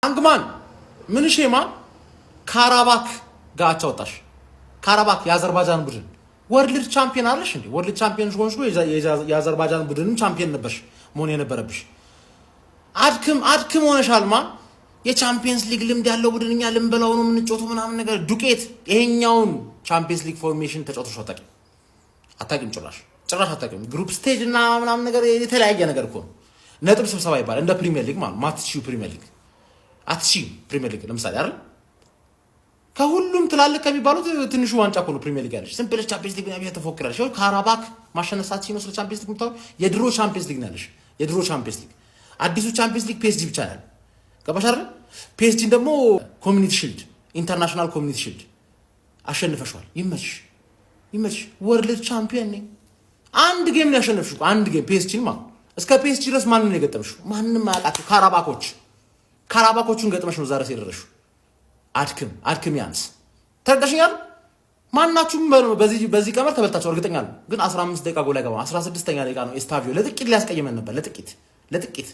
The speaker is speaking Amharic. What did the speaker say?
ሃንግማን ምን ሼማ ካራባክ ጋር አቻ ወጣሽ። ካራባክ የአዘርባጃን ቡድን world champion አለሽ እንዴ? World champion ሆንሽ። የአዘርባጃን ቡድንም ቻምፒየን ነበርሽ መሆን የነበረብሽ። አድክም አድክም ሆነሻል። ማ የ Champions League ልምድ ያለው ቡድን እኛ ልንበላው ነው የምንጫወተው ምናምን ነገር ዱቄት። ይሄኛውን Champions League formation ተጫውተሽ አታውቂም፣ አታውቂም፣ ጭራሽ ጭራሽ አታውቂም። Group stage እና ምናምን ነገር የተለያየ ነገር እኮ ነው። ነጥብ ስብሰባ ይባላል እንደ Premier League ማለት ማትሺው Premier League፣ አትሺው Premier League ለምሳሌ አይደል? ከሁሉም ትላልቅ ከሚባሉት ትንሹ ዋንጫ እኮ ነው Premier League ያለሽ። ዝም ብለሽ Champions League ምናምን ተፎክራለሽ። ይኸው ካራባክ ማሸነፍ ሳትችይ ነው ስለ Champions League የምታወሪው። የድሮ Champions League ነው ያለሽ። የድሮ Champions League። አዲሱ Champions League ፒኤስጂ ብቻ ነው ያለው። ገባሽ አይደል? ፒኤስጂን ደግሞ Community Shield፣ International Community Shield አሸንፈሽዋል። ይመችሽ፣ ይመችሽ። World champion ነኝ። አንድ game ነው ያሸነፍሽው። አንድ game ፒኤስጂን ማለት። እስከ ፒኤስጂ ድረስ ማንን ነው የገጠምሽው? ማንም አያውቃቸው። ካራባኮች፣ ካራባኮቹን ገጥመሽ ነው ዛሬ የደረስሽው። አድክም አድክም ያንስ ተረዳሽኛል። ማናችሁም በዚህ ቀመር ተበልታችሁ እርግጠኛ ነው። ግን 15 ደቂቃ ጎል አይገባም። 16ኛ ደቂቃ ነው ኤስታቪዮ ለጥቂት ሊያስቀይመን ነበር። ለጥቂት ለጥቂት።